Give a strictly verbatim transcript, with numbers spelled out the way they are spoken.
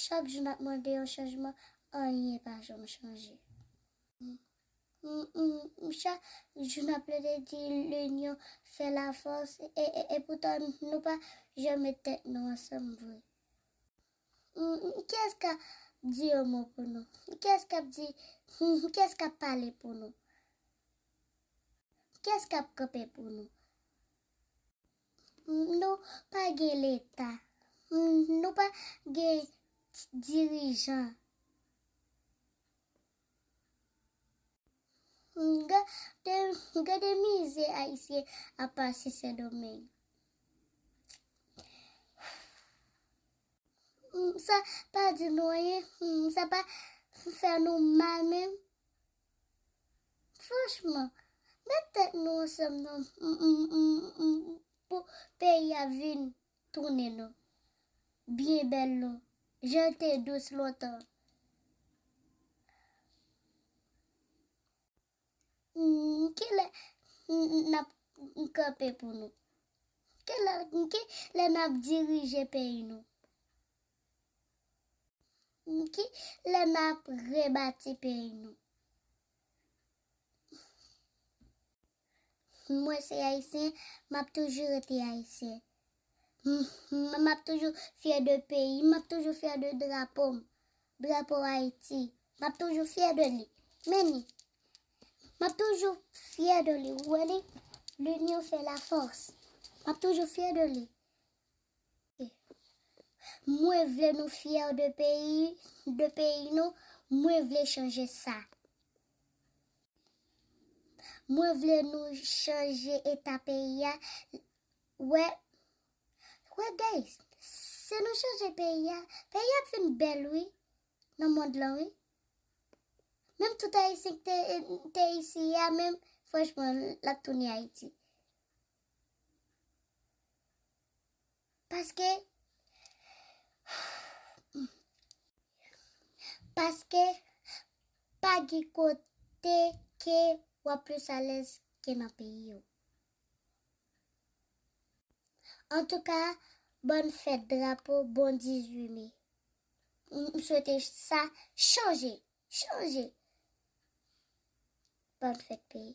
Chak jou n ap mande yon chanjman, anyen pa janm chanje. M, m, m, chak jou n ap plede di linyon fè lafòs, e, e, e poutan nou pa janm met tèt nou ansanm vre. M, m, kiyès k ap di yon mo pou nou? Kiyès k ap di, m, kiyès k ap pale pou nou? Kiyès k ap kanpe pou nou? M, nou pa gen Leta. M, nou pa gen dirijan. Gade, gade mizè Ayisyen ap pase Sendomeng. Sa pa di nou anyen, sa pa fè nou mal menm. Franchman, met tèt nou ansanm non, pou peyi a vin tounen non. Byen bèl non. Jan l te dous lontan. Hmm, kilè n, n ap kanpe pou nou? Kilè, kilè n ap dirije peyi nou? Kilè n ap rebati peyi nou? Mwen se Ayisyen, m ap toujou rete Ayisyen. M, m, m ap toujou fyè de peyi, m ap toujou fyè de drapo m, drapo Ayiti. M ap toujou fyè de li. Men li. M ap toujou fyè de li. Ou wè li? Linyon fè lafòs. M ap toujou fyè de li. Mwen vle nou fyè de peyi, de peyi nou. Mwen vle chanje sa. Mwen vle nou chanje eta peyi a. Wè, wè, guys, si nou chanje peyi a, peyi a ap vin bèl, wi, nan mond lan, wi. Menm tout Ayisyen ki te, te isi a, menm, franchman, l ap tounen Ayiti. Paske, paske pa gen kote ke w ap plis alèz ke nan peyi w. Antouka, bòn fèt drapo, bon dizuit me. M, m swete sa chanje, chanje. Bòn fèt peyi.